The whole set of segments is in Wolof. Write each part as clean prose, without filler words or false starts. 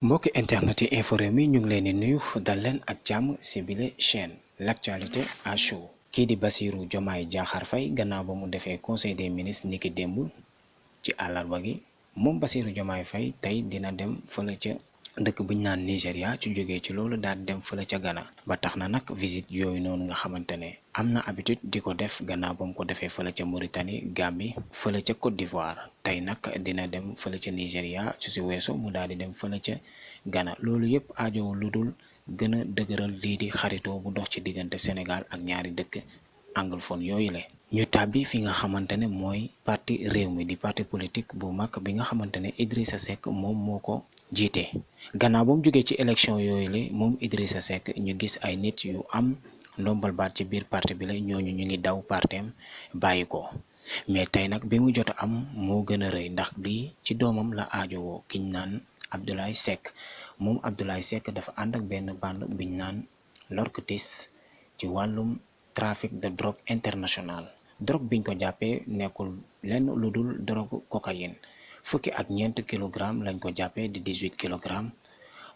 mbokki internet yi info Rewmi ñu ngi leen di nuyu dal leen ak jàmm ci bile chaîne l'actualité à chaud. kii di Bassirou Diomaye Diakhar Faye gannaaw ba mu defee conseil des ministres niki démb ci àllarba gi moom Bassirou Diomaye Faye tey dina dem fële ca dëkk buñ naan Nigéria ci jógee ci loolu daal dem fële ca Ghana ba tax na nag visite yooyu noonu nga xamante ne am na habitude di ko def gannaaw ba mu ko defee fële ca Mauritanie Gambie fële ca Côte d'Ivoire tey nag dina dem fële ca Nigéria su si weesu mu daal di dem fële ca Ghana loolu yëpp aajowul lu dul gën a dëgëral lii di xaritoo bu dox ci diggante Sénégal ak ñaari dëkk anglophone yooyu la ñu tàbbi fi nga xamante ne mooy parti Rewmi di parti politique bu mag bi nga xamante ne Idrissa Seck moom moo ko jiite gannaaw ba mu jógee ci élection yooyu la moom Idrissa Seck ñu gis ay nit yu am ndombal baat ci biir parti bi la ñooñu ñu ngi daw parteem bàyyi ko mais tey nag bi mu jot a am moo gën a rëy ndax bii ci doomam la aajowoo kiñ naan Abdoulaye Seck moom Abdoulaye Seck dafa ànd ak benn bande biñ naan Lorcatis ci wàllum trafic de drogue international drogue biñ ko jàppee nekkul lenn lu dul drogue cocaïne fukki ak ñeent kilogramme lañ ko jàppee di 18 kilogramme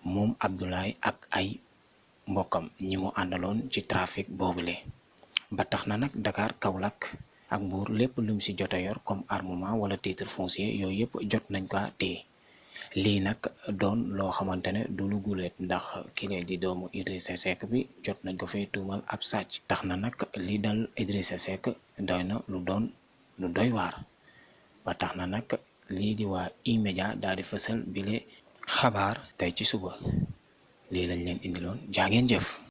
moom Abdoulaye ak ay mbokkam ñi mu àndaloon ci trafic boobule ba tax na nag Dakar Kaolack ak Mbour lépp lum ci jot a yor comme armement wala titre foncier yooyu yëpp jot nañ ko téye lii nag doon loo xamante ne du lu guleet ndax kile di doomu Idrissa Seck bi jot nañ ko fay tuumal ab sàcc tax na nag li dal Idrissa Seck doy na lu doon lu doy waar ba tax na nag lii di waa E-Media daal di fësal bile xabaar tey ci suba lii lañ leen indiloon jaa ngeen jëf.